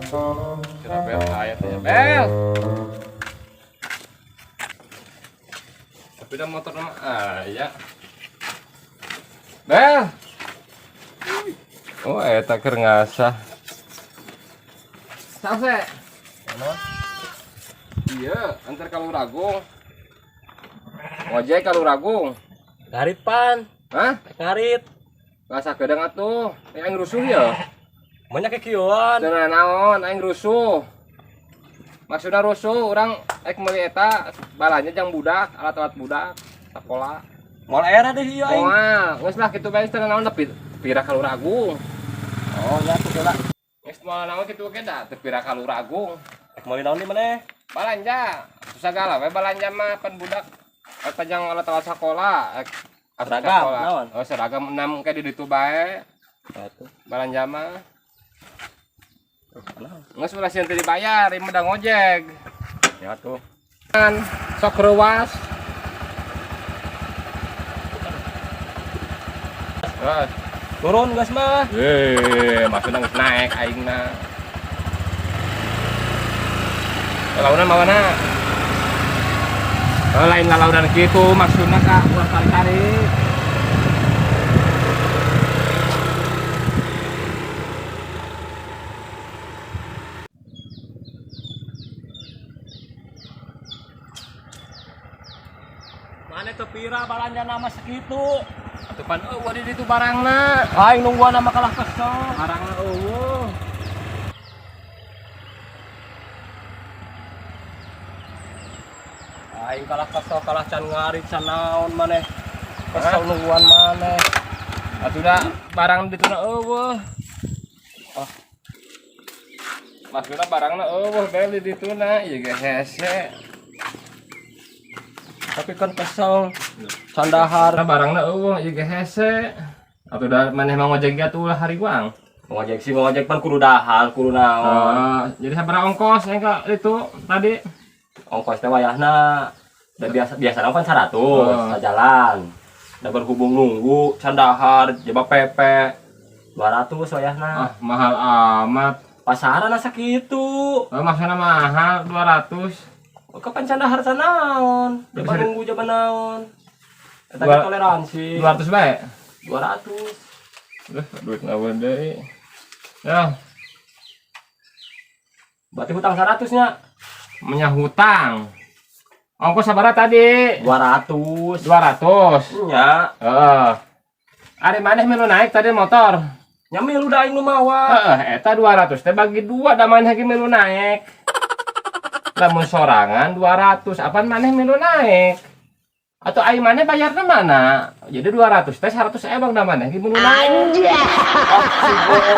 Kira bel aya teh bel. Tapi dah motor mah aya. Bel. Oh, eta keur ngasah. Sase. Iya, antar ka Luragung. Ngojek ka Luragung. Ngarit pan, Hah? Ngarit. Ngasah kedeung atuh. Eh, aing rusuh ya. Banyak kekieuan. Teu naon, aing rusuh. Maksudna rusuh, urang ek meuli eta balanja jang budak, alat-alat budak sakola. Moal era deh ieu aing. Moal, geus lah kitu bae teu naon tapi pira ka Luragung. Oh, nya tuh heula. Geus moal naon kitu ge da teu pira ka Luragung. Ek meuli naon di maneh? Balanja, susah gala we balanja mah pan budak eta jang alat-alat sakola, ek asup Seragam, sakola. Naon? Oh, seragam 6 ke di ditu bae Atuh. Balanja mah. Geus ulah sieun teu dibayar, ieu mah da ngojek. Ya tuh. Kan sok reuas. Terus, Turun geus mah. eh, maksudna geus naik aingna. Lalaunan mawana. Oh, lain lalaunan kitu maksudna ka ulah tarik-tarik. Maneh teu pira balanja nama segitu. Atuh pan eueuh di ditu barangna. Aing nungguan nama kalah kesel. Barangna eueuh. Aing kalah kesel kalah can ngarit can naon maneh. Kesel nungguan maneh. Atuh da barang di dituna eueuh. Oh. Maksudna barangna eueuh bae di dituna ieu ge hese. Tapi kan kesel. Can dahar. Karena barangna eueuh ieu ge hese. Atuh da maneh mah ngojek ge atuh ulah hariwang. Ngojek sih ngojek pan kudu dahar, kudu naon. Oh, jadi sabaraha ongkos yang ka itu tadi? Ongkos teh wayahna da biasa biasa kan 100 Oh. sajalan. Da berhubung nunggu can dahar jaba PP 200 wayahna. Ah, mahal amat. Pasaran asa kitu. Oh, maksudna mahal 200. Oh, kapan can dahar can naon? Jaba Bisa nunggu jaba naon. Eta toleransi 200 bae. 200. Duh, duit naon deui. Ya, Berarti hutang 100 nya. Menya hutang. Ongkos sabaraha tadi? 200. 200. Nya, Heeh. Ari maneh milu naik tadi motor. nya milu da aing nu mawa. Heeh, eta 200 teh bagi dua da maneh ge milu naik. Lamun sorangan 200, apaan maneh milu naik? Atau ai maneh bayarna mana? Jadi 200 teh 100 ebang da maneh ge milu naik. Ah, si goblok.